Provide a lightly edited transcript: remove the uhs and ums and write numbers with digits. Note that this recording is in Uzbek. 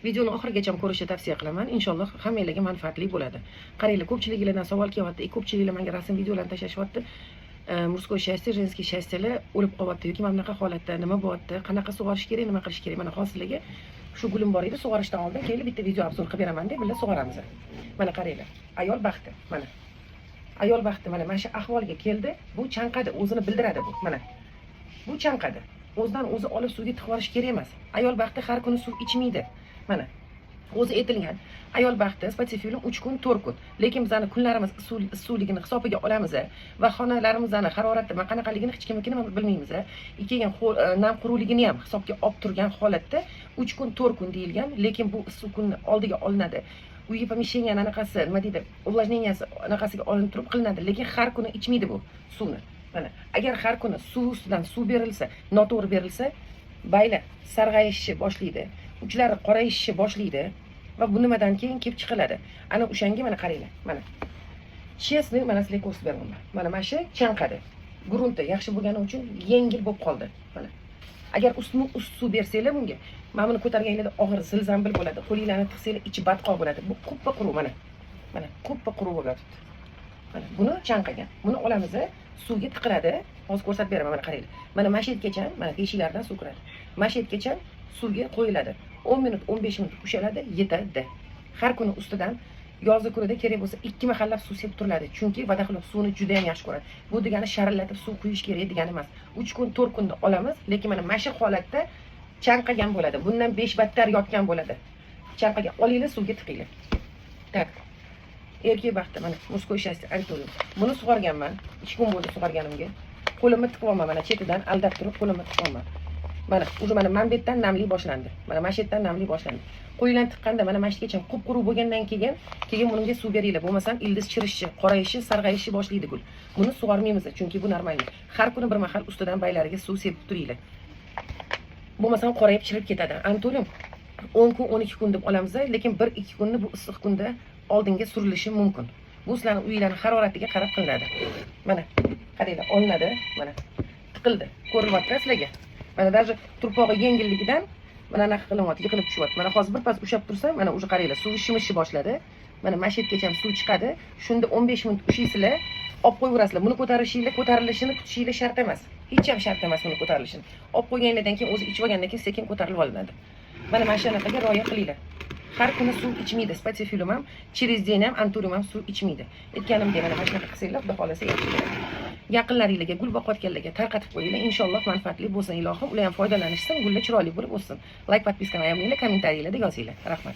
Videoni oxirigacha ko'rishni tavsiya qilaman. Inshaalloh, hammanglarga manfaatli bo'ladi. Qaranglar, ko'pchiliginglardan savol kelyapti. Ko'pchiliklar menga rasm, videolarni tashlashyapti. Мужское счастье, женский счастье lar o'lib qolyapti yoki mana bunaqa holatda nima bo'lyapti, qanaqa sug'orish kerak, nima qilish kerak? Mana hozir sizlarga shu gulim bor edi, sug'orishdan oldin kelib bitta video обзор qilib beraman deb birga sug'oramiz. Mana qaranglar, ayol baxti, mana ayol baxti, mana shu ahvolga keldi. Bu chanqadi, o'zini bildiradi bu. Mana bu chanqadi. O'zidan o'zi olib suvga tiqib yuborish kerak emas. Ayol baxti har kuni suv ichmaydi. Mana o'zi aytilgan, ayol baxti spatifilum 3 kun, 4 kun, lekin bizani kunlarimiz issiqligini hisobiga olamiz va xonalarimizni harorati qanaqaligini hech kimnikini bilmaymiz. Keyin nam quruqligini ham hisobga olib turgan holatda 3 kun, 4 kun deyilgan, lekin bu issiq kunni oldiga olinadi. Uyi помещение anaqasi, nima deydi, увлажнения si anaqasiga olinib turib qilinadi, lekin har kuni ichmaydi bu suvni. Mana agar har kuni suv ustidan suv berilsa, noto'g'ri berilsa, baylar sarg'ayishni boshlaydi, uchlari qorayishni boshlaydi va bu nimadan keyin kelib chiqiladi. Ana o'shanga mana qaranglar, mana честный, mana sizlarga ko'rsatib beraman. Mana shu chanqadi. Grunti yaxshi bo'lgani uchun yengil bo'lib qoldi. Mana agar ustma ust suv bersanglar bunga, mana buni ko'targaninglarda og'ir zil zambil bo'ladi, qo'linglarni tiqsanglar, ichi botqoq bo'ladi. Bu quppa quruq, mana quppa quruq bo'lib yotibdi. Mana buni chanqagan. Buni olamiz, suvga tiqiladi. Hozir ko'rsatib beraman. Mana qaranglar, mana shu yergacha, mana teshiklardan suv kiradi, mana shu yergacha suvga qo'yiladi. 10 minut, 15 minut ushaladi, yetadi. Har kuni ustidan yozgi kunida kerak bo'lsa ikki mahallab suv sepib turiladi, chunki водохлеб suvni juda ham yaxshi ko'radi. Bu degani sharillatib suv quyish kerak degani emas. 3 kun, 4 kunda olamiz, lekin mana shu holatda chanqagan bo'ladi, bundan besh battar yotgan bo'ladi. Chanqagan, olinglar, suvga tiqinglar. Так, erkak baxti, mana мужское счастье антуриум. Buni sug'organman, 2 kun bo'ldi sug'organimga. Qo'limni tiqyapman, mana chetidan aldab turib qo'limni tiqyapman. Mana уже mana bu yerdan namlik boshlandi, mana shu yerdan namlik boshlandi. Qo'linglarni tiqqanda mana shu yergacha qup quruq bo'lgandan keyin bunga suv beringlar. Bo'lmasam ildiz chirishi, qorayishi, sarg'ayishi boshlaydi gul. Buni sug'ormaymiz, chunki bu нормальный. Har kuni bir mahal ustidan baylariga suv sepib turinglar, bo'lmasam qorayib, chirib ketadi. Антуриум 10 kun, 12 kun deb olamiz, lekin 1-2 kunni bu issiq kunda oldinga surilishi mumkin. Bu sizlarni uylarni haroratiga qarab qilinadi. Mana qaranglar, olinadi, mana tiqildi, ko'rinyapti sizlarga. Mana даже turpog'i yengilligidan mana anaqa qilinyapti, yiqilib tushyapti. Mana hozir birpas ushlab tursam, mana уже qaranglar, suvi shimishni boshladi. Mana shu yergacha suv chiqadi. Shunda 15 minut ushlaysizlar, olib qo'yaverasizlar. Buni ko'tarishinglar, ko'tarilishini kutishinglar shart emas, hech ham shart emas. Buni ko'tarilishini olib qo'yganinglardan keyin, o'zi ichib olgandan keyin sekin ko'tarilib olinadi. Mana shu anaqaga rioya qilinglar. Har kuni suv ichmaydi spatifilum ham, через день ham, антуриум ham suv ichmaydi. Aytganimdek, mana shunaqa qilsanglar, xudo xohlasa, yaxshi bo'ladi. Yaqinlaringlarga, gul boqayotganlarga tarqatib qo'yinglar. Inshaalloh, manfaatli bo'lsin, ilohim, ular ham foydalanishsin, gullar chiroyli bo'lib o'ssin. Layk, подписка ni ayamanglar, kommentariylarda yozinglar. Rahmat.